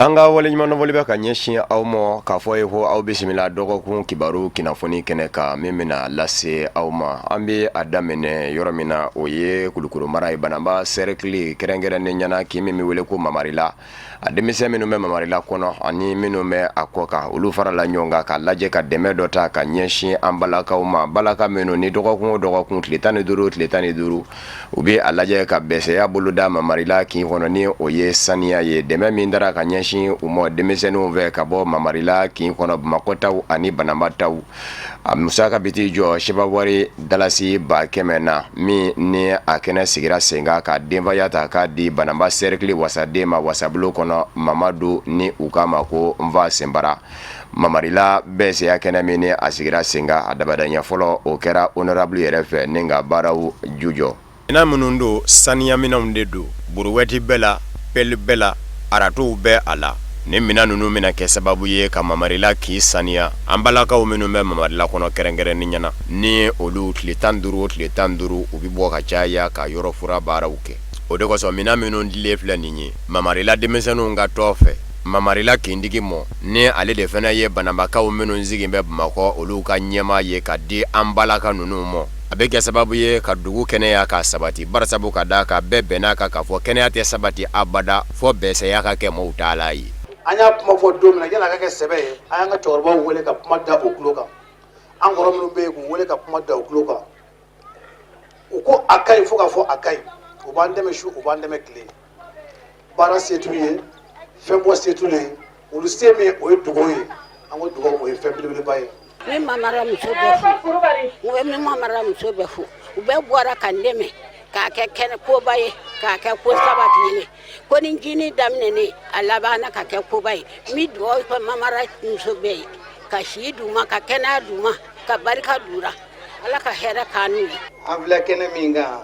An ka waleɲumandɔnfoli bɛ ka ɲɛsin aw ma k'a fɔ ye ko aw bisimila dɔgɔkun kibaru kunnafoni kɛnɛ kan min bɛna lase aw ma. An bɛ a daminɛ yɔrɔ min na, o ye Kulukoro mara ye, Bananba cercle, kɛrɛnkɛrɛnnen ɲɛna kin min bɛ wele ko Mamarila. A denmisɛn minnu bɛ Mamarila kɔnɔ ani minnu bɛ a kɔ kan, olu farala ɲɔgɔn kan k'a lajɛ ka dɛmɛ dɔ ta ka ɲɛsin an balakaw ma, balaka minnu ni dɔgɔkun o dɔgɔkun, tile 15, tile 15, u bɛ a lajɛ ka bɛsɛya boloda Mamarila kin kɔnɔ, ni o ye saniya ye. Dɛmɛ min dara ka ɲɛsin u ma denmisɛnninw fɛ ka bɔ Mamarila kin kɔnɔ, Bamakɔ taw ani Bananba taw, a musaka bɛ t'i jɔ sefa wari dalasi 100 000 na, min ni a kɛnɛ sigira sen kan ka denbaya ta k'a di Bananba cercle wasaden ma wasabulon kɔnɔ, Mamadu ni u k'a ma ko Nfa Senbara. Mamarila bɛsɛya kɛnɛ min ni a sigira sen kan, a dabadaɲɛ fɔlɔ, o kɛra honorable yɛrɛ fɛ ni ka baaraw jujɔ. Minɛn minnu don, saniya minɛnw de don. Brouette b'a la, pelle b'a la, râteauw bɛ a la. Nin minɛn ninnu bɛna kɛ sababu ye ka Mamarila kin saniya. An balakaw minnu bɛ Mamarila kɔnɔ, kɛrɛnkɛrɛnnen ɲɛna ni olu, tile 15 o tile 15, u bɛ bɔ ka caya ka yɔrɔ fura baaraw kɛ. O de kosɔn minɛn minnu dilen filɛ nin ye Mamarila denmisɛnninw ka tɔn fɛ Mamarila kintigi mɔ, ni ale de fana ye Bananbakaw minnu sigi bɛ Bamakɔ, olu ka ɲɛmaa ye, ka di an balaka ninnu mɔ, a bɛ kɛ sababu ye ka dugu kɛnɛya ka sabati, barisabu ka d'a kan bɛɛ bɛn'a kan k'a fɔ kɛnɛya tɛ sabati abada fɔ bɛsɛya ka kɛ maaw taala ye. An y'a kuma fɔ don min na, yanni a ka kɛ sɛbɛ ye, an y'an ka cɛkɔrɔbaw wele ka kuma da u tulo kan, an kɔrɔ minnu bɛ yen, k'u wele ka kuma da u tulo kan. U ko a ka ɲi fo k'a fɔ a ka ɲi. U b'an dɛmɛ su, u b'an dɛmɛ tile. Baara se t'u ye, fɛn bɔ se t'u ye. Olu se min, o ye dugawu ye. An ko dugawu, o ye fɛn belebeleba ye. Ne Mamara muso bɛɛ fo, n bɛ Mamara muso bɛɛ fo. U bɛɛ bɔra ka n dɛmɛ k'a kɛ kɛnɛ koba ye, k'a kɛ ko sabatilen ko ni jini daminɛnen, a labanna ka kɛ koba ye. N bɛ dugawu kɛ Mamara muso bɛɛ ye, ka si d'u ma, ka kɛnɛya d'u ma, ka barika d'u la. Ala ka hɛrɛ k'an n'u ye. An filɛ kɛnɛ min kan,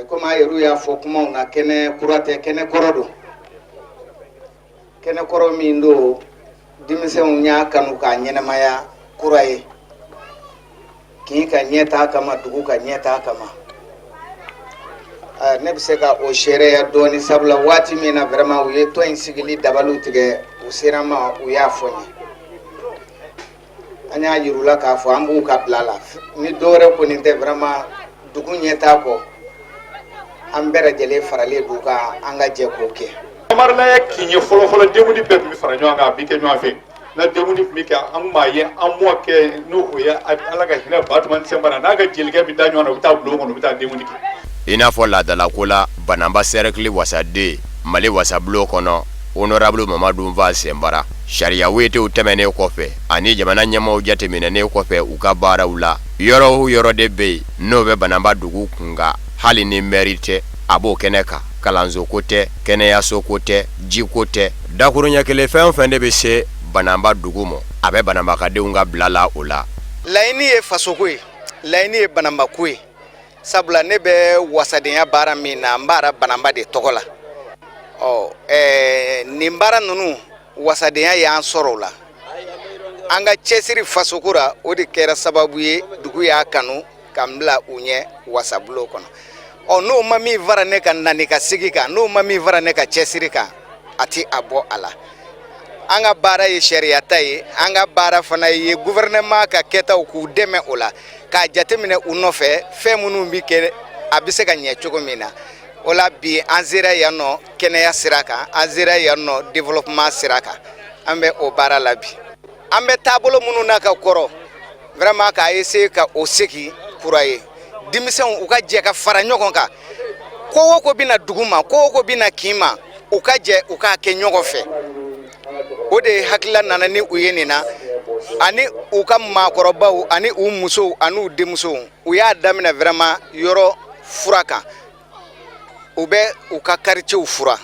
komi a yɛrɛ y'a fɔ kumaw na, kɛnɛ kura tɛ, kɛnɛ kɔrɔ don. Kɛnɛ kɔrɔ min don, denmisɛnw y'a kanu k'a ɲɛnɛmaya kura ye, kin ka ɲɛtaa kama, dugu ka ɲɛtaa kama. Ne bɛ se ka o seereya dɔɔni, sabula waati min na vraiment u ye tɔn in sigili dabaliw tigɛ, u sera n ma, u y'a fɔ n ye. An y'a yir'u la k'a fɔ an b'u ka bila la. Ni dɔwɛrɛ kɔni tɛ, vraiment dugu ɲɛtaa kɔ, an bɛɛ lajɛlen faralen d'u kan, an ka jɛ k'o kɛ. Mamarila ye kin ye fɔlɔfɔlɔ, denkundi bɛɛ tun bɛ fara ɲɔgɔn kan, a bɛ kɛ ɲɔgɔn fɛ. Na denkundi tun bɛ kɛ, an tun b'a ye an mɔkɛ, n'o o ye Ala ka hinɛ Batumani Sɛnbara n'a ka jelikɛ bɛ da ɲɔgɔn na, u bɛ taa bulon kɔnɔ, u bɛ taa denkundi kɛ. I n'a fɔ laadalako la, Bananba cercle wasaden Mali wasabulon kɔnɔ, honorable Mamadu Nfa Senbara, sariya wetew tɛmɛnen kɔfɛ ani jamana ɲɛmaaw jateminɛnen kɔfɛ u ka baaraw la, yɔrɔ o yɔrɔ de bɛ yen n'o bɛ Bananba dugu kunkan, hali ni mɛri tɛ, a b'o kɛnɛ kan. Kalansoko tɛ, kɛnɛyasoko tɛ, jiko tɛ, dakuruɲɛ kelen, fɛn o fɛn de bɛ se Bananba dugu ma, a bɛ Bananbakadenw ka bila la o la. Laɲini ye fasoko ye, laɲini ye Bananbako ye, sabula ne bɛ wasadenya baara min na, n b'ara Bananba de tɔgɔ la. Ɔ nin baara ninnu, wasadenya y'an sɔrɔ o la. An ka cɛsiri fasoko ra, o de kɛra sababu ye dugu y'a kanu ka n bila u ɲɛ wasabulon kɔnɔ. Ɔ n'o ma min fara ne ka nani ka segi kan, n'o ma min fara ne ka cɛsiri kan, a ti a bɔ a la. An ka baara ye sariya ta ye, an ka baara fana ye gouvernement ka kɛtaw k'u dɛmɛ o la, k'a jateminɛ u nɔfɛ fɛn minnu bɛ kɛ, a bɛ se ka ɲɛ cogo min na. O la bi, an sera yan nɔ kɛnɛya sira kan, an sera yan nɔ développement sira kan, an bɛ o baara la bi. An bɛ taabolo minnu na ka kɔrɔ, vraiment k'a essayer ka o segin kura ye. Denmisɛnw u ka jɛ ka fara ɲɔgɔn kan, ko o ko bɛna dugu ma, ko o ko bɛna kin ma, u ka jɛ u k'a kɛ ɲɔgɔn fɛ. O de hakilila nana ni u ye nin na, ani u ka maakɔrɔbaw ani u musow ani u denmusow. U y'a daminɛ vraiment yɔrɔ fura kan, u bɛ u ka quartierw fura.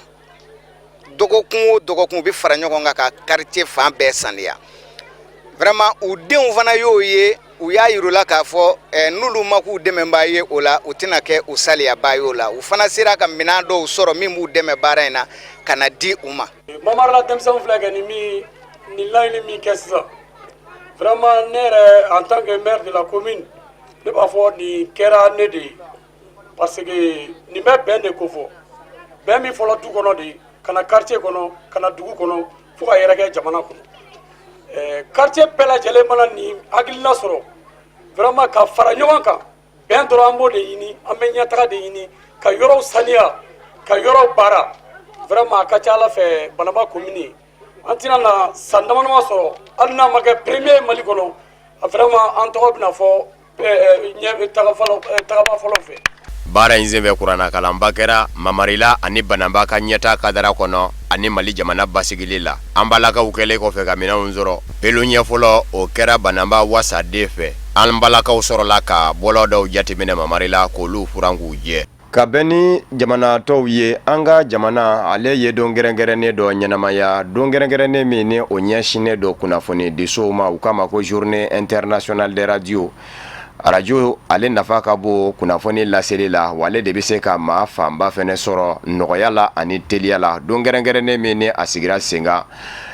Dɔgɔkun o dɔgɔkun, u bɛ fara ɲɔgɔn kan ka quartier fan bɛɛ saniya. Vraiment u denw fana y'o ye, u y'a yir'u la k'a fɔ n'olu ma k'u dɛmɛbaa ye o la, u tɛna kɛ u saliyabaa ye o la. U fana sera ka minɛn dɔw sɔrɔ min b'u dɛmɛ baara in na ka na di u ma. Mamarila denmisɛnw filɛ kɛ nin min, nin laɲini min kɛ sisan, vraiment ne yɛrɛ, en tant que maire de la commune, ne b'a fɔ nin kɛra ne de ye, parce que nin bɛ bɛn de ko fɔ, bɛn min fɔlɔ du kɔnɔ de. ka na quartier kɔnɔ, ka na dugu kɔnɔ, fo ka yɛrɛkɛ jamana kɔnɔ. Quartier bɛɛ lajɛlen mana nin hakilina sɔrɔ, vraiment ka fara ɲɔgɔn kan, bɛn dɔrɔn an b'o de ɲini, an bɛ ɲɛtaga de ɲini, ka yɔrɔw saniya, ka yɔrɔw baara. Vraiment a ka ca Ala fɛ, Banamba commune, an tɛna na san dama dama sɔrɔ, hali n'a ma kɛ premier Mali kɔnɔ, vraiment an tɔgɔ bɛna fɔ ɲɛ tagaba fɔlɔ fɛ. Baara in senfɛ, kuranɛkalanba kɛra Mamarila ani Banamba ka ɲɛta kadara kɔnɔ ani Mali jamana basigili la. An balakaw kɛlen kɔfɛ ka minɛnw sɔrɔ, pelu ɲɛ fɔlɔ o kɛra Banamba wasaden fɛ. An balakaw sɔrɔla ka bɔlɔ dɔw jateminɛ Mamarila k'olu furan k'u jɛ. Ka bɛn ni jamana tɔw ye, an ka jamana ale ye don kɛrɛnkɛrɛnnen dɔ ɲɛnamaya, don kɛrɛnkɛrɛnnen min ni o ɲɛsinnen don kunnafonidisow ma, u k'a ma ko Journée internationale des radios. Arajo ale nafa ka bon kunnafoni laseli la, wa ale de bɛ se ka maa fanba fɛnɛ sɔrɔ nɔgɔya la ani teliya la. Don kɛrɛnkɛrɛnnen min ni a sigira sen kan,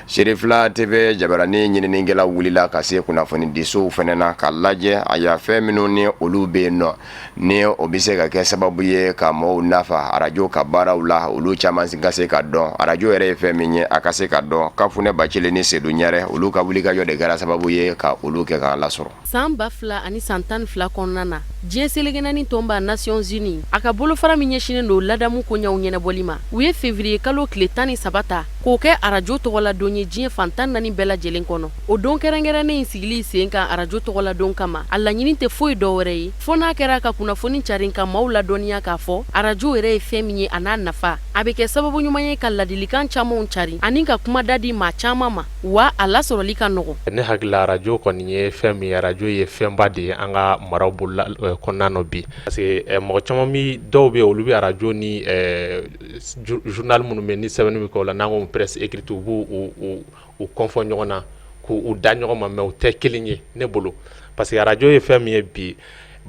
Serifila TV jabarani ɲininikɛlaw wulila ka se kunnafonidisow fɛnɛ na ka lajɛ a ya fɛn minnu ni olu bɛ yen nɔ, ni o bɛ se ka kɛ sababu ye ka mɔgɔw nafa arajo ka baaraw la, olu caman ka se ka dɔn arajo yɛrɛ ye fɛn min ye, a ka se ka dɔn. Kafunɛ Bacili ni Sedu Ɲarɛ, olu ka wulikajɔ de kɛra sababu ye ka olu kɛ k'an lasɔrɔ. San 2012 kɔnɔna na, diɲɛ seleke naani tɔnba Nations Unies a ka bolofara min ɲɛsinnen don ladamu koɲɛw ɲɛnabɔli ma, u ye février kalo tile 13 ta k'o kɛ arajo tɔgɔladon ye diɲɛ fan 14 bɛɛ lajɛlen kɔnɔ. O don kɛrɛnkɛrɛnnen in sigili sen kan arajo tɔgɔladon kama, a laɲini tɛ foyi dɔ wɛrɛ ye fo n'a kɛra ka kunnafoni carin, ka maaw ladɔnniya k'a fɔ arajo yɛrɛ ye fɛn min ye a n'a nafa. A bɛ kɛ sababu ɲuman ye ka ladilikan camanw carin ani ka kumada di maa caman ma, wa a lasɔrɔli ka nɔgɔn. Ne hakili la, arajo kɔni ye fɛn min ye, arajo ye fɛnba de ye an ka maraw bolola kɔnɔna nɔ bi, parce que mɔgɔ caman bi, dɔw bɛ yen, olu bɛ arajo ni journal minnu bɛ ni sɛbɛnni bɛ kɛ o la, n'an ko presse écrite, u b'u u confond ɲɔgɔn na k'u da ɲɔgɔn ma, mais u tɛ kelen ye ne bolo, parce que arajo ye fɛn min ye bi,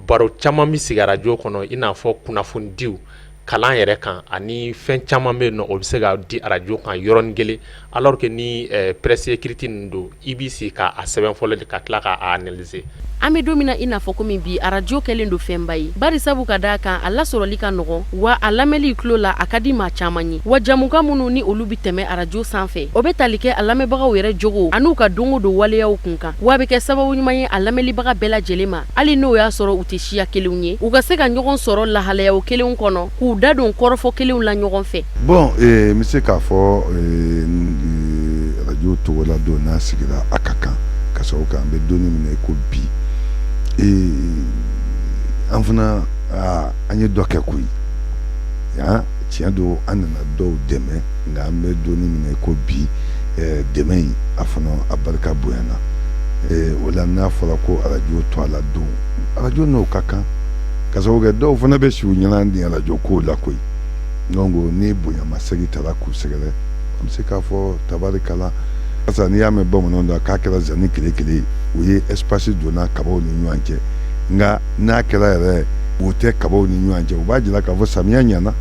baro caman bɛ sigi arajo kɔnɔ, i n'a fɔ kunnafonidiw, kalan yɛrɛ kan, ani fɛn caman bɛ yen nɔ, o bɛ se ka di arajo kan yɔrɔnin kelen, alors que ni presse écrite ninnu don, i b'i sigi k'a sɛbɛn fɔlɔ de ka tila k'a analyser. An bɛ don min na i n'a fɔ komi bi, arajo kɛlen don fɛnba ye, bari sabu ka d'a kan a lasɔrɔli ka nɔgɔn, wa a lamɛnli tulo la a ka di maa caman ye. Wa jamukan minnu ni olu bɛ tɛmɛ arajo sanfɛ, o bɛ tali kɛ a lamɛnbagaw yɛrɛ jogo an'u ka don o don waleyaw kun kan, wa a bɛ kɛ sababu ɲuman ye a lamɛnlibaga bɛɛ lajɛlen ma, hali n'o y'a sɔrɔ u tɛ siya kelenw ye, u ka se ka ɲɔgɔn sɔrɔ lahalayaw kelenw kɔnɔ, k'u da don kɔrɔfɔ kelenw la ɲɔgɔn fɛ. Bon, n bɛ se k'a fɔ arajo tɔgɔla don n'a sigira, a ka kan ka sababu kɛ an bɛ don min na i ko bi, an fana an ye dɔ kɛ koyi. Tiɲɛ don, an nana dɔw dɛmɛ, nka an bɛ don min na i ko bi, dɛmɛ in a fana a barika bonyana. O la, n'a fɔra ko arajo tɔgɔla don, arajo n'o ka kan ka sababu kɛ dɔw fana bɛ si u ɲɛna ni arajo kow la koyi. Donc ni bonyamasegin taara k'u sɛgɛrɛ, an bɛ se k'a fɔ tabarikala. Barisa n'i y'a mɛn bamananw da k'a kɛra zani kele kele, o ye espace donna kabaw ni ɲɔgɔn cɛ. Nka n'a kɛra yɛrɛ o tɛ kabaw ni ɲɔgɔn cɛ, o b'a jira k'a fɔ samiya ɲana.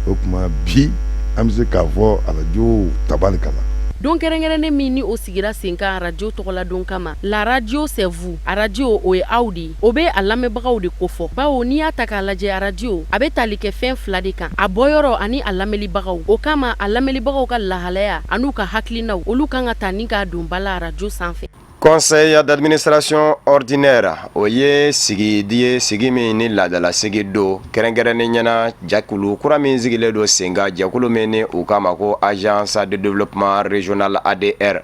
O tuma bi an bɛ se k'a fɔ arajo tabarikala. Don kɛrɛnkɛrɛnnen min ni o sigira sen kan arajo tɔgɔladon kama, la radio c'est vous, arajo o ye aw de ye, o bɛ a lamɛnbagaw de kofɔ, bawo n'i y'a ta k'a lajɛ, arajo a bɛ tali kɛ fɛn fila de kan, a bɔyɔrɔ ani a lamɛnlibagaw. O kama a lamɛnlibagaw ka lahalaya an'u ka hakilinaw, olu kan ka ta ni k'a don ba la arajo sanfɛ. Conseil d'administration ordinaire, o ye sigi ye, sigi min ni laadala sigi don kɛrɛnkɛrɛnnen ɲɛna, jɛkulu kura min sigilen don sen kan, jɛkulu min ni u k'a ma ko Agence de développement régional ADR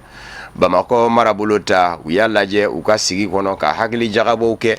Bamakɔ marabolo ta. U y'a lajɛ u ka sigi kɔnɔ ka hakili jagabɔw kɛ.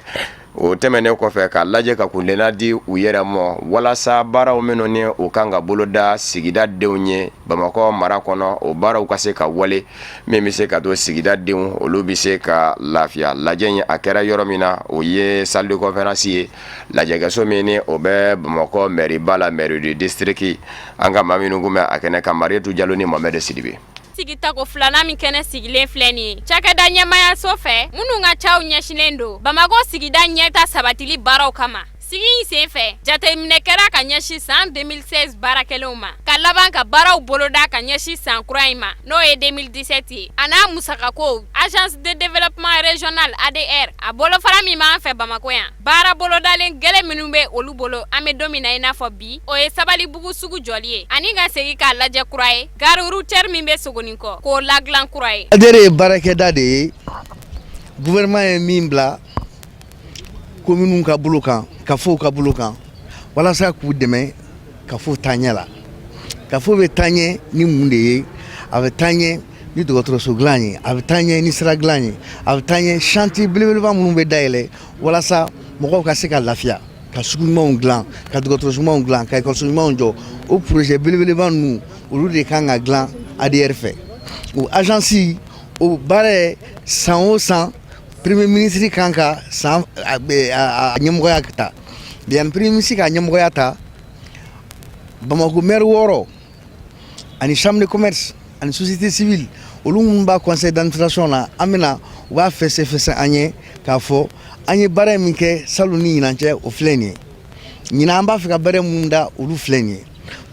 O tɛmɛnen kɔfɛ, ka lajɛ ka kunlenna di u yɛrɛ ma walasa baaraw minnu ni u kan ka boloda sigida denw ye Bamakɔ mara kɔnɔ, o baaraw ka se ka wale min bɛ se ka to sigida denw olu bɛ se ka lafiya. Lajɛ in a kɛra yɔrɔ min na, o ye salle de conférence ye, lajɛkɛso min ni o bɛ Bamakɔ mairie ba la, mairie du district. An ka maa minnu kun bɛ a kɛnɛ kan, Marietou Jalo ni Mohamed Sidibe. Sigi tako filanan min kɛnɛ sigilen filɛ nin ye cakɛda ɲɛmayaso fɛ, minnu ka caw ɲɛsinnen don Bamakɔ sigida ɲɛta sabatili baaraw kama. Sigi in senfɛ, jateminɛ kɛra ka ɲɛsin san 2016 baara kɛlenw ma, ka laban ka baaraw boloda ka ɲɛsin san kura in ma, n'o ye 2017 ye, a n'a musakako. Agence de développement régional ADR, a bolofara min b'an fɛ Bamakɔ yan, baara bolodalen gɛlɛn minnu bɛ olu bolo an bɛ don min na i n'a fɔ bi, o ye Sabalibugu sugu jɔli ye ani ka segin k'a lajɛ kura ye, gare routière min bɛ Sogonikɔ, k'o ladilan kura ye. ADR ye baarakɛda de ye, gouvernement ye min bila kominiw ka bolo kan, kafow ka bolo kan, walasa k'u dɛmɛ kafo taaɲɛ la. Kafo bɛ taa ɲɛ ni mun de ye? A bɛ taa ɲɛ ni dɔgɔtɔrɔso dilan ye, a bɛ taa ɲɛ ni sira dilan ye, a bɛ taa ɲɛ chantier belebeleba minnu bɛ dayɛlɛ walasa mɔgɔw ka se ka lafiya, ka sugu ɲumanw dilan, ka dɔgɔtɔrɔso ɲumanw dilan, ka ekɔliso ɲumanw jɔ. O projet belebeleba ninnu, olu de kan ka dilan ADR fɛ. O agence o baara ye san o san, premier ministre kan ka san a ɲɛmɔgɔya ta. Yanni premier ministre ka ɲɛmɔgɔya ta, Bamakɔ maire 6 ani chambre de commerce ani société civile, olu minnu b'a conseil d'administration na, an bɛna u b'a fɛsɛfɛsɛ an ye k'a fɔ an ye baara min kɛ salon ni ɲinan cɛ, o filɛ nin ye, ɲinan an b'a fɛ ka baara minnu da, olu filɛ nin ye.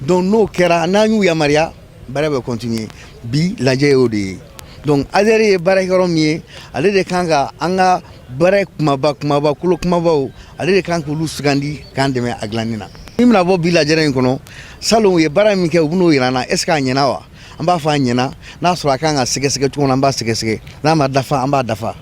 Donc n'o kɛra, n'an y'u yamaruya, baara bɛ continuer. Bi lajɛ y'o de ye. Donc ADR ye baarakɛyɔrɔ min ye, ale de kan ka an ka baara kumaba kumaba, kolo kumabaw, ale de kan k'olu sugandi k'an dɛmɛ a dilanni na. Min bɛna bɔ bi lajɛrɛ in kɔnɔ, salon u ye baara min kɛ, u bɛn'o yira an na. Est ce que a ɲɛna wa? An b'a fɔ a ɲɛna. N'a sɔrɔ a kan ka sɛgɛsɛgɛ cogo min na, an b'a sɛgɛsɛgɛ. N'a ma dafa, an b'a dafa.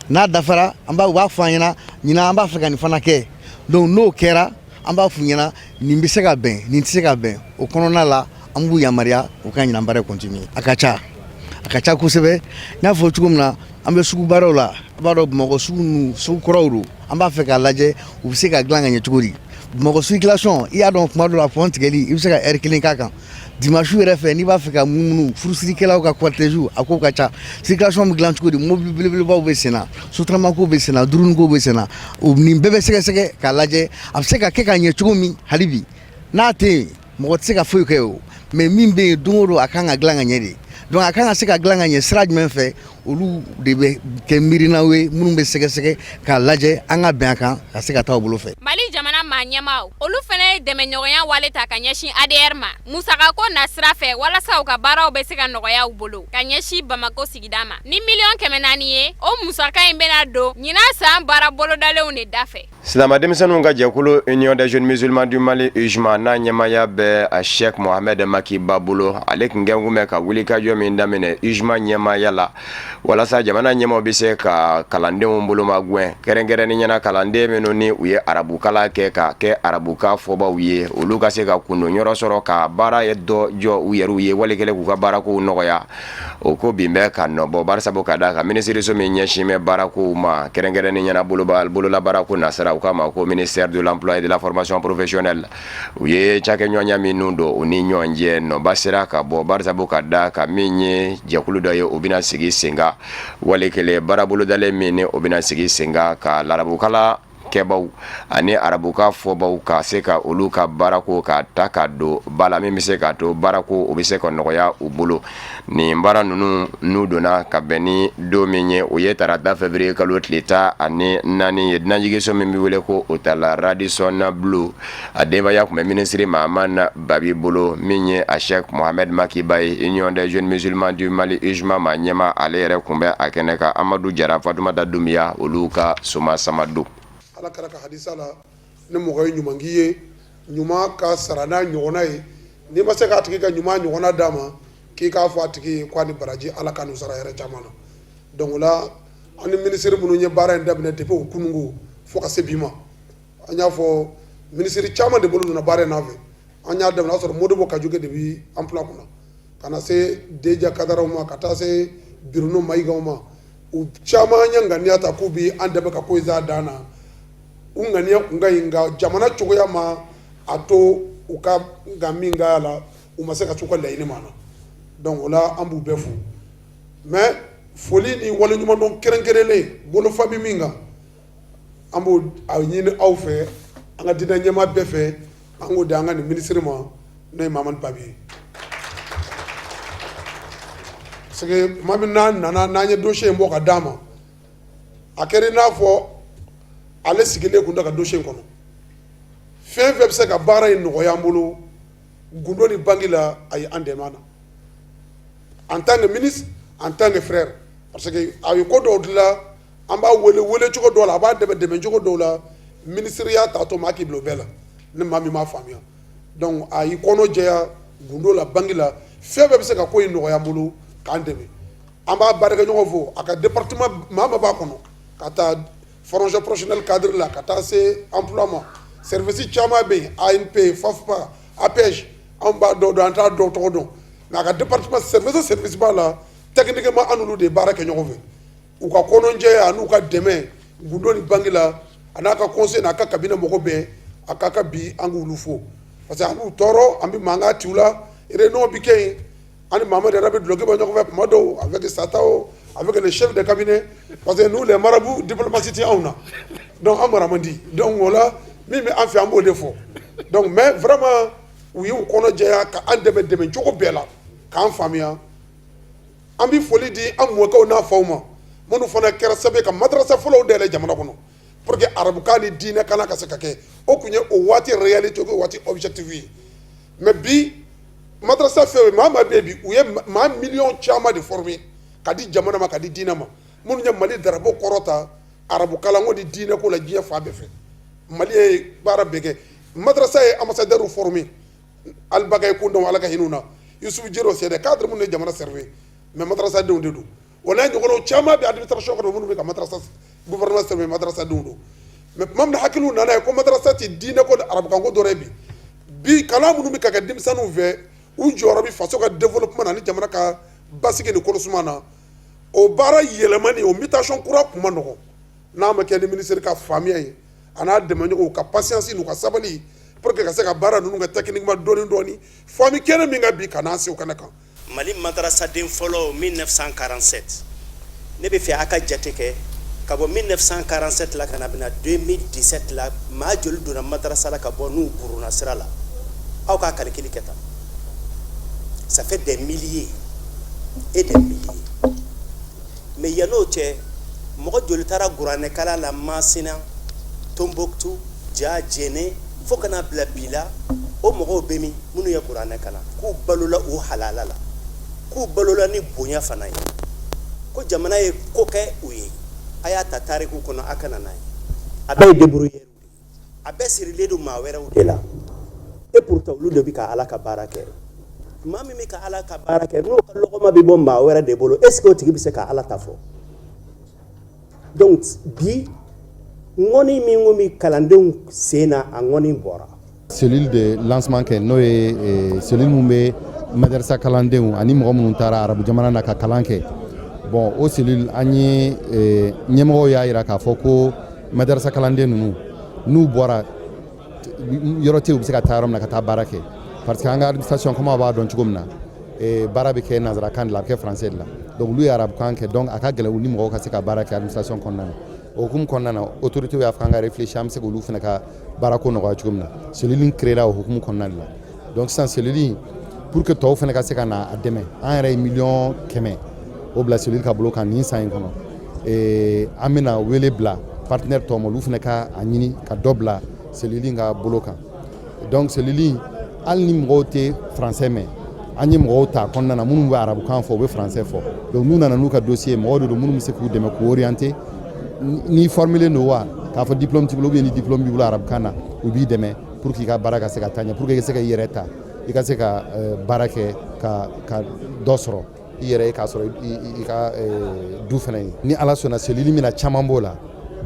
N'a dafara, an b'a u b'a fɔ an ɲɛna ɲinan an b'a fɛ ka nin fana kɛ. Donc n'o kɛra, an b'a f'u ɲɛna nin bɛ se ka bɛn, nin tɛ se ka bɛn. O kɔnɔna la, an b'u yamaruya u ka ɲinan baara continuer. A ka ca, a ka ca kosɛbɛ. N y'a fɔ cogo min na, an bɛ sugu baaraw la. A b'a dɔn, Bamakɔ sugu ninnu, sugu kɔrɔw don. An b'a fɛ k'a lajɛ u bɛ se ka dilan ka ɲɛ cogo di. Bamakɔ circulation, i y'a dɔn, tuma dɔ la pont tigɛli, i bɛ se ka heure kelen k'a kan. Dimanche yɛrɛ fɛ, n'i b'a fɛ ka munumunu, furusirikɛlaw ka cortège, a ko ka ca. Circulation bɛ dilan cogo di? Mobili belebelebaw bɛ sen na, Sotrama ko bɛ sen na, drone ko bɛ sen na. O nin bɛɛ bɛ sɛgɛsɛgɛ k'a lajɛ a bɛ se ka kɛ ka ɲɛ cogo min. Hali bi n'a tɛ yen, mɔgɔ tɛ se ka foyi kɛ o. Mais min bɛ yen, don o don a kan ka dilan ka ɲɛ de. Donc a kan ka se ka dilan ka ɲɛ sira jumɛn fɛ, olu de bɛ kɛ miirinaw ye minnu bɛ sɛgɛsɛgɛ k'a lajɛ, an ka bɛn a kan ka se ka taa o bolo fɛ. Mali jamana maa ɲɛmaaw, olu fana ye dɛmɛɲɔgɔnya wale ta ka ɲɛsin ADR ma musakako nasira fɛ, walasa u ka baaraw bɛ se ka nɔgɔya u bolo ka ɲɛsin Bamakɔ sigida ma ni miliyɔn 400 ye. O musaka in bɛna don ɲinan san baara bolodalenw de da fɛ. Silamɛ denmisɛnninw ka jɛkulu Union des jeunes musulmans du Mali UJMA, n'a ɲɛmaaya bɛ a Cheikh Mohamed Maki Ba bolo, ale tun kɛn bɛ ka wulikajɔ min daminɛ UJMA ɲɛmaaya la walasa jamana ɲɛmaaw bɛ se ka kalandenw boloma gɛn, kɛrɛnkɛrɛnnenya na kalanden minnu ni u ye arabukalan kɛ ka kɛ arabukan fɔbaw ye, olu ka se ka kundonyɔrɔ sɔrɔ ka baara ye dɔ jɔ u yɛrɛw ye, wali kelen k'u ka baarakow nɔgɔya. O ko bin bɛ ka nɔbɔ barisabu ka d'a kan minisiriso min ɲɛsin bɛ baarakow ma, kɛrɛnkɛrɛnnenya na bololabaarako nasira, u k'a ma ko ministère de l'emploi et de la formation professionnelle, u ye cakɛɲɔgɔnya minnu don u ni ɲɔgɔn cɛ, nɔba sera ka bɔ barisabu ka d'a kan min ye jɛkulu dɔ ye, o bɛna sigi sen kan, wali kelen baara bolodalen min ni o bɛna sigi sen kan ka larabukalan kɛbaw ani arabukan fɔbaw ka se ka olu ka baarako ka ta ka don ba la, min bɛ se k'a to baarako o bɛ se ka nɔgɔya u bolo. Nin baara ninnu n'u donna ka bɛn ni don min ye, o ye tarata février kalo tile 14 ye, dunanjiginso min bɛ wele ko hôtel Radisson Blu, a denbaya tun bɛ minisiri Mahamane Babi bolo. Min ye a Cheikh Mohamed Maki Ba ye, Union des jeunes musulmans du Mali UJMA ma ɲɛmaa, ale yɛrɛ tun bɛ a kɛnɛ kan. Amadu Jara, Fatumata Dunbiya, olu ka soma sama don. Ala kira ka hadisa la, ni mɔgɔ ye ɲuman k'i ye, ɲuman ka sara n'a ɲɔgɔnna ye. N'i ma se k'a tigi ka ɲuman ɲɔgɔnna d'a ma, k'i k'a fɔ a tigi ye k'a ni baraji, Ala ka n'u sara hɛrɛ caman na. Donc o la, an ni minisiri minnu ye baara in daminɛ depuis o kununko fo ka se bi ma, an y'a fɔ minisiri caman de bolo donna baara in nɔfɛ. An y'a daminɛ, o y'a sɔrɔ Modibo Kajuge de bi emploi kunna, ka na se Deja Kadaraw ma, ka taa se Bruno Mayigaw ma. U caman ye ŋaniya ta k'u bi an dɛmɛ ka ko in s'a dan na. U ŋaniya kun ka ɲi, nka jamana cogoya ma a to u ka nka min k'a la, u ma se ka s'u ka laɲini ma na. Donc o la, an b'u bɛɛ fo, mais foli ni waleɲumandɔn kɛrɛnkɛrɛnlen bolofa bɛ min kan, an b'o a ɲini aw fɛ, an ka diinɛ ɲɛmaa bɛɛ fɛ, an k'o di an ka nin minisiri ma, n'o ye Mahamane Babi ye. Parce que tuma min n'a nana, n'an ye dossier in bɔ ka d'a ma, a kɛra i n'a fɔ ale sigilen kun tɛ ka dossier in kɔnɔ. Fɛn fɛn bɛ se ka baara in nɔgɔya an bolo gundo ni bange la, a ye an dɛmɛ na en tant que ministre, en tant que frère, parce que a ye ko dɔw dilan, an b'a wele wele cogo dɔw la, a b'a dɛmɛ dɛmɛ cogo dɔw la. Ministeriya t'a to maa k'i bila o bɛɛ la ni maa min m'a faamuya. Donc a y'i kɔnɔ jɛya gundo la, bange la, fɛn bɛɛ bɛ se ka ko in nɔgɔya an bolo k'an dɛmɛ. An b'a baarakɛɲɔgɔn fo, a ka département maa maa b'a kɔnɔ, ka taa formation professionnelle cadre la, ka taa se emploi ma, service caman bɛ yen, ANP, FAFPA, APEJ, anw b'a dɔw dɔn, an t'a dɔw tɔgɔ dɔn, mais a ka département service o service b'a la, techniquement an n'olu de ye baara kɛ ɲɔgɔn fɛ. U ka kɔnɔjɛya n'u ka dɛmɛ gundo ni bange la, a n'a ka conseil n'a ka cabinet mɔgɔ bɛɛ, a ka ka bi an k'olu fo, parce que an b'u tɔɔrɔ, an bɛ mankan ci u la, réunion bi kɛ yen, an ni Mamadu yɛrɛ bɛ duloki bɔ ɲɔgɔn fɛ tuma dɔw avec Satao, avec le chef de cabinet, parce que nous les marabouts, diplomatie tɛ anw na, donc an mara man di. Donc o la, min bɛ an fɛ, an b'o de fɔ. Donc mais vraiment, u y'u kɔnɔ jɛya ka an dɛmɛ dɛmɛ cogo bɛɛ la k'an faamuya. An bɛ foli di an mɔkɛw n'a faw ma, minnu fana kɛra sababu ye ka madarasa fɔlɔw dayɛlɛ jamana kɔnɔ pour que arabukan ni diinɛ kalan ka se ka kɛ. O tun ye o waati réalité, o waati objectif ye. Mais bi, madarasa fɛn maa maa bɛ yen bi, u ye maa miliyɔn caman de former ka di jamana ma, ka di diinɛ ma, minnu ye Mali drapeau kɔrɔta arabu kalanko ni diinɛ ko la diɲɛ fan bɛɛ fɛ. Mali ye baara bɛɛ kɛ, madarasa ye ambassadeur former, Alibagaye Kundaw, Ala ka hinɛ u na, Yusufu Jero, c'est des cadres minnu ye jamana servir, mais madarasa denw de don. O n'a ɲɔgɔnnaw caman bɛ administration kɔnɔ minnu bɛ ka madarasa gouvernement servir, madarasa denw don. Mais tuma min na hakiliw nana ye ko madarasa tɛ diinɛ ko ni arabukan ko dɔrɔn ye, bi kalan minnu bɛ ka kɛ denmisɛnninw fɛ, u jɔyɔrɔ bɛ faso ka développement na ni jamana ka basigi ni kolosuma na. O baara yɛlɛmani, o mutation kura kun ma nɔgɔn n'a ma kɛ ni ministre ka faamuya ye, a n'a dɛmɛɲɔgɔnw ka patience n'u ka sabali, pour que ka se ka baara ninnu kɛ techniquement dɔɔni dɔɔni, fo an bɛ kɛnɛ min kan bi, ka n'an se o kɛnɛ kan. Mali madarasaden fɔlɔ 1947, ne bɛ fɛ a ka jate kɛ ka bɔ 1947 la ka na bɛna 2017 la, maa joli donna madarasa la ka bɔ n'u buruna sira la? Aw k'a calcul kɛ tan, ça fait des milliers et des milliers. Mais yan'o cɛ, mɔgɔ joli taara kuranɛkalan la Masina, Tombouctou, Ja, Jɛnɛ, fo ka na bila bi la, o mɔgɔw bɛ min? Minnu ye kuranɛ kalan, k'u balola u halala la, k'u balola ni bonya fana ye, ko jamana ye ko kɛ u ye, a y'a ta tariku kɔnɔ, a kana n'a ye. A bɛɛ ye débrouillard de ye, a bɛɛ sirilen don maa wɛrɛw de la. Et pourtant olu de bɛ ka Ala ka baara kɛ. Maa min bɛ ka Ala ka baara kɛ, n'o ka lɔgɔma bɛ bɔ maa wɛrɛ de bolo, est ce que o tigi bɛ se ka Ala ta fɔ? Donc bi, ŋɔni min ko bɛ kalandenw sen na, a ŋɔni bɔra. Cellule de lancement kɛ, n'o ye cellule mun bɛ madarasa kalandenw ani mɔgɔ minnu taara arabu jamana na ka kalan kɛ. Bon, o cellule, an ye ɲɛmɔgɔw y'a jira k'a fɔ ko madarasa kalanden ninnu, n'u bɔra, yɔrɔ tɛ u bɛ se ka taa yɔrɔ min na ka taa baara kɛ, parce que an ka administration, comme aw b'a dɔn cogo min na, baara bɛ kɛ nanzarakan de la, a bɛ kɛ français de la. Donc olu ye arabukan kɛ, donc a ka gɛlɛn u ni mɔgɔw ka se ka baara kɛ administration kɔnɔna na. O hukumu kɔnɔna na, autorité y'a fɔ an ka réfléchir, an bɛ se k'olu fana ka baarako nɔgɔya cogo min na. Cellule in créera o hukumu kɔnɔna de la. Donc sisan, cellule in, pour que tɔw fana ka se ka na a dɛmɛ, an yɛrɛ ye 100 000 000 o bila cellule ka bolo kan nin san in kɔnɔ. An bɛna wele bila partenaire tɔw ma, olu fana ka a ɲini ka dɔ bila cellule in ka bolo kan. Donc cellule in, hali ni mɔgɔw tɛ français mɛn, an ye mɔgɔw ta kɔnɔna na minnu bɛ arabukan fɔ, u bɛ français fɔ. Donc n'u nana n'u ka dossier, mɔgɔw de don minnu bɛ se k'u dɛmɛ k'u orienter. N'i formelen don wa k'a fɔ diplôme t'i bolo, ou bien ni diplôme b'i bolo arabukan na, u b'i dɛmɛ pour que i ka baara ka se ka taa ɲɛ, pour que i ka se ka i yɛrɛ ta, i ka se ka baara kɛ ka dɔ sɔrɔ i yɛrɛ ye, k'a sɔrɔ i ka du fana ye. Ni Ala sɔnna, cellule min na, caman b'o la,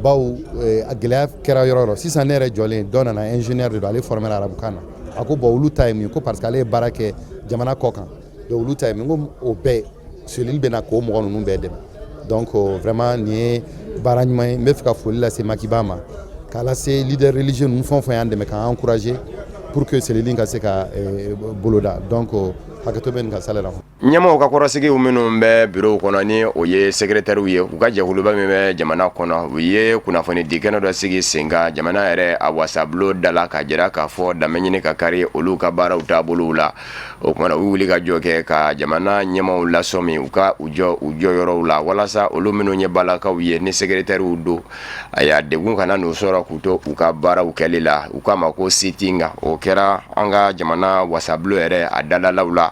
bawo a gɛlɛya kɛra yɔrɔ yɔrɔ. Sisan ne yɛrɛ jɔlen, dɔ nana, ingénieur de don, ale formé arabukan na. A ko bon, olu ta ye mun ye? Ko parce que ale ye baara kɛ jamana kɔ kan, donc olu ta ye mun? Ko o bɛɛ, cellule bɛna k'o mɔgɔ ninnu bɛɛ dɛmɛ. Donc vraiment, nin ye baara ɲuman ye. N bɛ fɛ ka foli lase Makiba ma, k'a lase leader religieux ninnu fɛn o fɛn y'an dɛmɛ k'an encourager pour que cellule ka se ka boloda. Donc Hakɛto bɛ nin kan Sahel Radio. Ɲɛmaaw ka kɔrɔsigiw minnu bɛ bureau kɔnɔ ni o ye secrétairew ye, u ka jɛkuluba min bɛ jamana kɔnɔ, u ye kunnafoni di kɛnɛ dɔ sigi sen kan jamana yɛrɛ a wasabulon da la, k'a jira k'a fɔ danbe ɲini ka kari olu ka baaraw taabolow la. O tuma na, u wuli ka jɔ kɛ ka jamana ɲɛmaaw lasɔmi u ka u jɔ u jɔyɔrɔw la, walasa olu minnu ye balakaw ye ni secrétairew don, a degun kana n'u sɔrɔ k'u to u ka baaraw kɛli la. U k'a ma ko sit-in. O kɛra an ka jamana wasabulon yɛrɛ a dalalaw la.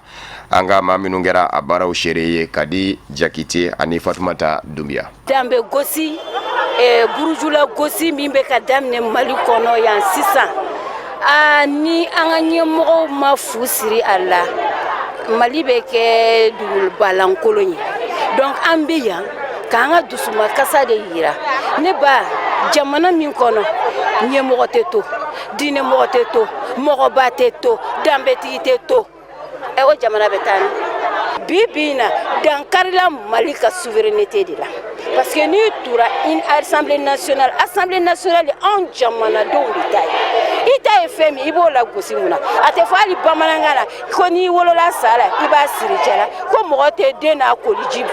An ka maa minnu kɛra a baaraw seere ye, Kadi Jakite ani Fatumata Dunbiya. Danbe gosi, burujula gosi min bɛ ka daminɛ Mali kɔnɔ yan sisan, aa ni an ka ɲɛmɔgɔw ma fu siri a la, Mali bɛ kɛ dugubalankolon ye. Donc an bɛ yan k'an ka dusumakasa de yira. Ne ba, jamana min kɔnɔ ɲɛmɔgɔ tɛ to, diinɛmɔgɔ tɛ to, mɔgɔba tɛ to, danbetigi tɛ to, ɛ o jamana bɛ taa ni bi bi in na, dankarila Mali ka souveraineté de la, parce que n'i tura une assemblée nationale, assemblée nationale anw jamanadenw de ta ye. I ta ye fɛn min, i b'o lagosi mun na? A tɛ fɔ hali bamanankan na ko n'i wolola sa la, i b'a siri cɛ la, ko mɔgɔ tɛ den n'a koliji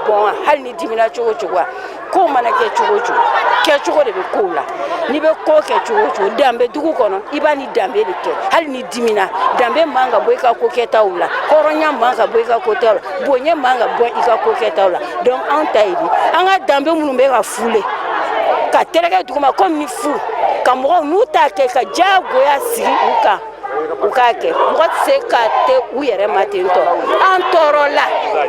bɔn, hali ni dimina cogo cogo. A kow mana kɛ cogo o cogo, kɛcogo de bɛ kow la. N'i bɛ ko kɛ cogo o cogo danbe dugu kɔnɔ, i b'a ni danbe de kɛ. Hali ni dimina, danbe man ka bɔ i ka ko kɛtaw la, hɔrɔnya man ka bɔ i ka ko kɛtaw la, bonya man ka bɔ i ka ko kɛtaw la. Donc anw ta ye bi, an ka danbe minnu bɛ ka fule ka tɛrɛkɛ duguma komi ni fu ka mɔgɔw n'u t'a kɛ ka diyagoya sigi u kan, u k'a kɛ. Mɔgɔ tɛ se ka tɛ u yɛrɛ ma ten tɔ. An tɔɔrɔla,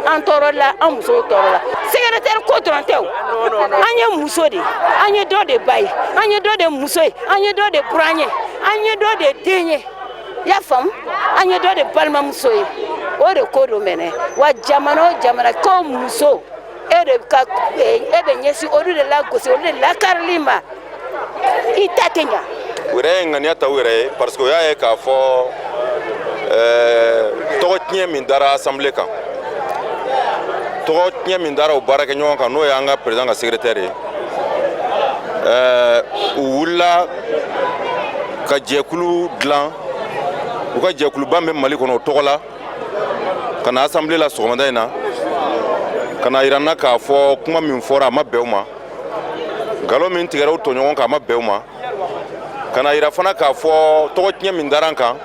an tɔɔrɔla, an musow tɔɔrɔla. Secrétaire ko dɔrɔn tɛ o, an ye muso de ye, an ye dɔ de ba ye, an ye dɔ de muso ye, an ye dɔ de buran ye, an ye dɔ de den ye, i y'a faamu, an ye dɔ de balimamuso ye. O de ko don mɛnɛ wa. Jamana o jamana ko muso, e de ka e bɛ ɲɛsin olu de la gosi, olu de lakarili ma, i ta tɛ ɲa. U yɛrɛ ye ŋaniya ta u yɛrɛ ye, parce que u y'a ye k'a fɔ tɔgɔ tiɲɛ min dara assemblée kan, tɔgɔ tiɲɛ min dara u baarakɛɲɔgɔn kan, n'o y'an ka président ka secrétaire ye, u wulila ka jɛkulu dilan, u ka jɛkuluba min bɛ Mali kɔnɔ, o tɔgɔ la, ka na assemblée la sɔgɔmada in na, ka na yira n na k'a fɔ kuma min fɔra, a ma bɛn u ma, nkalon min tigɛra u tɔɲɔgɔn kan, a ma bɛn u ma, ka na yira fana k'a fɔ tɔgɔ tiɲɛ min dara n kan,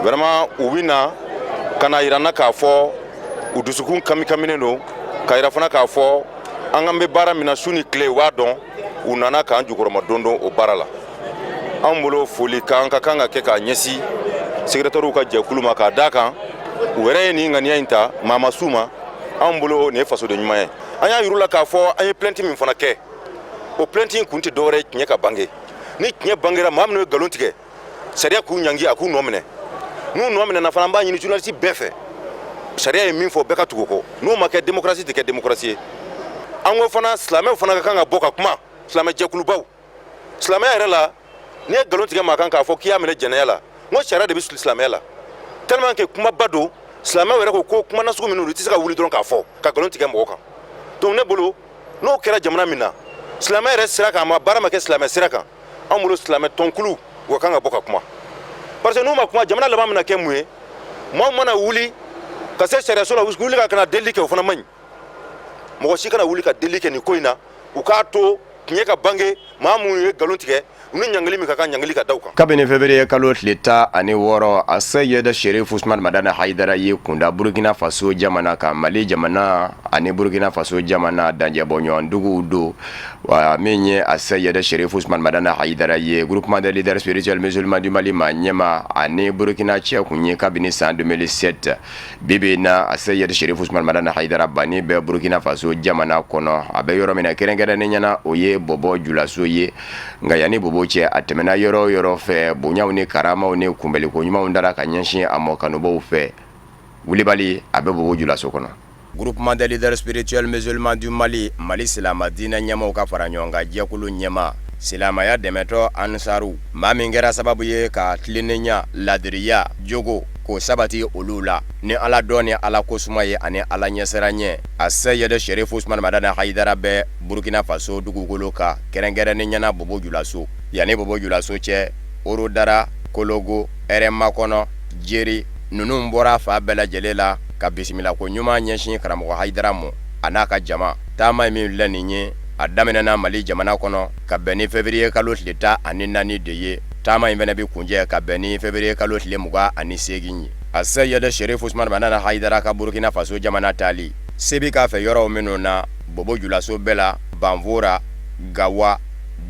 vraiment u bɛ na ka na yira n na k'a fɔ u dusukun kamikaminen don, ka yira fana k'a fɔ an kan bɛ baara min na su ni tile, u b'a dɔn. U nana k'an jukɔrɔma dondon o baara la. Anw bolo, foli kan ka kan ka kɛ k'a ɲɛsin secrétairew ka jɛkulu ma, k'a d'a kan u yɛrɛ ye nin ŋaniya in ta, maa ma s'u ma. Anw bolo, nin ye fasoden ɲuman ye. An y'a yir'u la k'a fɔ an ye plainte min fana kɛ, o plainte in kun tɛ dɔwɛrɛ ye tiɲɛ ka bange. Ni tiɲɛ bangera, maa minnu ye nkalon tigɛ, sariya k'u ɲangi, a k'u nɔ minɛ. N'u nɔ minɛna fana, an b'a ɲini journaliste bɛɛ fɛ, sariya ye min fɔ, bɛɛ ka tugu o kɔ. N'o ma kɛ, démocratie tɛ kɛ démocratie ye. An ko fana, silamɛw fana ka kan ka bɔ ka kuma, silamɛ jɛkulubaw. Silamɛya yɛrɛ la, n'i ye nkalon tigɛ maa kan k'a fɔ k'i y'a minɛ jɛnɛya la, n ko sariya de bɛ silamɛya la. Tellement que kumaba don, silamɛw yɛrɛ ko ko kuma nasugu minnu don, i tɛ se ka wuli dɔrɔn k'a fɔ ka nkalon tigɛ mɔgɔ kan. Donc ne bolo, n'o kɛra jamana min na, silamɛ yɛrɛ sira kan, a ma baara ma kɛ silamɛ sira kan, anw bolo silamɛ tɔnkulu, u ka kan ka bɔ ka kuma, parce que n'u ma kuma, jamana laban bɛna kɛ mun ye? Maaw mana wuli ka se sariyaso la, wuli ka kana delili kɛ, o fana man ɲi. Mɔgɔ si kana wuli ka delili kɛ nin ko in na. U k'a to tiɲɛ ka bange, maa minnu ye nkalon tigɛ, u ni ɲangili min ka kan, ɲangili ka da u kan. Kabini février kalo tile 16, a Seyid Sherif Usman Madani Hayidara ye kunda Burukina Faso jamana kan. Mali jamana ani Burukina Faso jamana dancɛbɔɲɔgɔn duguw don wa. Min ye a Seyid Sherif Usman Madani Hayidara ye, Groupement des leaders spirituels musulmans du Mali maa ɲɛmaa ani Burukina cɛ kun ye kabini san 2007. Bi bi in na, a Seyid Sherif Usman Madani Hayidara banni bɛ Burukina Faso jamana kɔnɔ. A bɛ yɔrɔ min na kɛrɛnkɛrɛnnenya na, o ye Bɔbɔ Julaso ye. Nka yanni Bobo cɛ, a tɛmɛna yɔrɔ o yɔrɔ fɛ, bonyaw ni karamaw ni kunbɛliko ɲumanw dara ka ɲɛsin a mɔ kanubaw fɛ. Wulibali, a bɛ Bobo Julaso kɔnɔ. Groupement des leaders spirituels musulmans du Mali, Mali silamɛ diinɛ ɲɛmaaw ka fara ɲɔgɔn kan jɛkulu ɲɛmaa, silamɛya dɛmɛtɔn Ansaru, maa min kɛra sababu ye ka tilennenya, laadiriya, jogo k'o sabati olu la ni Ala dɔn ni Ala kosuma ye ani Ala ɲɛsiranɲɛ, a Seyid Sherif Usman Madani Hayidara bɛ Burukina Faso dugukolo kan, kɛrɛnkɛrɛnnenya na Bobo Julaso. Yanni Bobo Julaso cɛ, Orodara, Kologo, Hɛrɛmakɔnɔ, Jeri, Ninnu bɔra fan bɛɛ lajɛlen la ka bisimilako ɲuman ɲɛsin karamɔgɔ Hayidara ma a n'a ka jama. Taama in min filɛ nin ye, a daminɛna Mali jamana kɔnɔ ka bɛn ni février kalo tile 14 de ye. Taama in fana bɛ kuncɛ ka bɛn ni février kalo tile 28 ye. A Seyid Sherif Usumani Madani Hayidara ka Burukina Faso jamana taali se bɛ k'a fɛ yɔrɔw minnu na, Bobo Julaso bɛɛ la, Banfora, Gawa,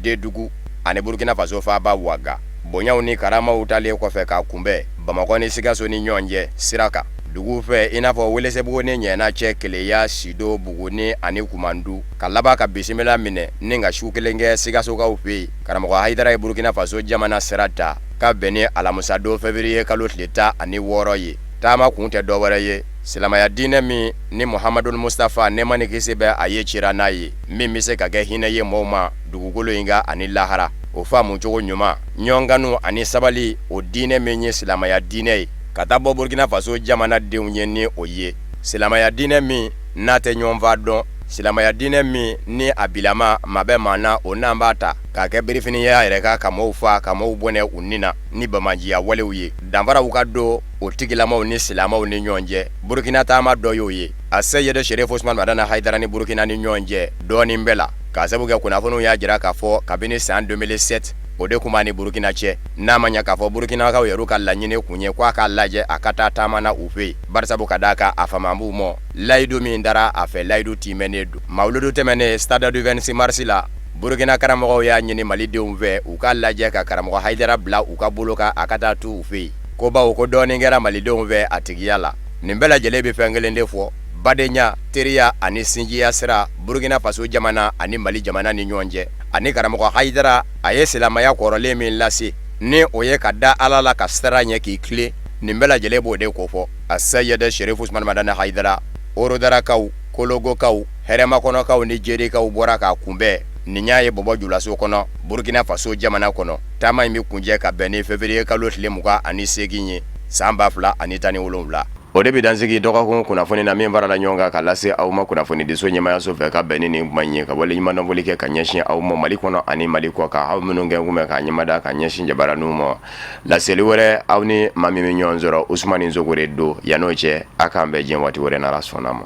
Dedugu ani Burukina Faso faaba Waga. Bonyaw ni karamaw talen kɔfɛ k'a kunbɛn Bamakɔ ni Sikaso ni ɲɔgɔn cɛ sira kan duguw fɛ i n'a fɔ Welesebugu ni Ɲɛna cɛ, Keleya, Sido, Buguni ani Kumandu, ka laban ka bisimila minɛ ni ka su kelen kɛ Sikasokaw fɛ yen. Karamɔgɔ Hayidara ye Burukina Faso jamana sira ta ka bɛn ni alamisadon février kalo tile 16 ye. Taama kun tɛ dɔwɛrɛ ye, silamɛya diinɛ min ni Muhamadul Mustafa, nɛɛma ni kisi bɛ a ye, cira n'a ye, min bɛ se ka kɛ hinɛ ye mɔgɔw ma dugukolo in kan ani lahara, o faamu cogo ɲuman, ɲɔgɔnkanu ani sabali, o diinɛ min ye silamɛya diinɛ ye, ka taa bɔ Burukina Faso jamana denw ye ni o ye silamɛya diinɛ min n'a tɛ ɲɔgɔnfa dɔn, silamɛya diinɛ min ni a bilama maa bɛ maa na, o n'an b'a ta k'a kɛ birifini ye a yɛrɛ kan ka mɔgɔw faa, ka mɔgɔw bɔnɛ u ni na ni banbaanciya walew ye. Danfaraw ka don o tigilamaw ni silamɛw ni ɲɔgɔn cɛ. Burukina taama dɔ y'o ye. A Seyid Sherif Usumani Madani Hayidara ni Burukina ni ɲɔgɔn cɛ dɔɔnin bɛɛ la, k'a sabu kɛ kunnafoniw y'a jira k'a fɔ kabini san 2007 o de tun b'a ni Burukina cɛ. N'a ma ɲɛ k'a fɔ Burukinakaw yɛrɛ ka laɲini kun ye k'a k'a lajɛ a ka taa taama na u fɛ yen, barisabu ka d'a kan a fama b'u mɔ layidu min dara a fɛ, layidu tiimɛnen don. Mawuludu tɛmɛnen stade du 26 mars la, Burukina karamɔgɔw y'a ɲini Malidenw fɛ u k'a lajɛ ka karamɔgɔ Hayidara bila u ka bolo kan a ka taa tu u fɛ yen, ko bawo ko dɔɔnin kɛra Malidenw fɛ a tigiya la. Nin bɛɛ lajɛlen bɛ fɛn kelen de fɔ, badenya, teriya ani sinjiya sira Burukina Faso jamana ani Mali jamana ni ɲɔgɔn cɛ. Ani karamɔgɔ Hayidara, a ye silamɛya kɔrɔlen min lase, ni o ye ka da Ala la ka siran ɲɛ k'i tilen, nin bɛɛ lajɛlen b'o de kofɔ. A Seyid Sherif Usumani Madani Hayidara, Orodarakaw, Kologokaw, Hɛrɛmakɔnɔkaw ni Jerikaw bɔra k'a kunbɛn nin y'a ye Bɔbɔ Julaso kɔnɔ, Burukina Faso jamana kɔnɔ. Taama in bɛ kuncɛ ka bɛn ni février kalo tile 28 ye san 2017. O de bɛ dan sigi dɔgɔkun kunnafoni na min farala ɲɔgɔn kan ka lase aw ma kunnafonidiso ɲɛmaayaso fɛ ka bɛn ni nin kuma in ye, ka waleɲumandɔnfoli kɛ ka ɲɛsin aw ma Mali kɔnɔ ani Mali kɔkan, aw minnu kɛ kun bɛ ka ɲɛmada ka ɲɛsin jabaraninw ma. Laseli wɛrɛ, aw ni maa min bɛ ɲɔgɔn sɔrɔ, Usumani Sogore don. Yann'o cɛ, a k'an bɛn diɲɛ waati wɛrɛ n'Ala sɔnna ma.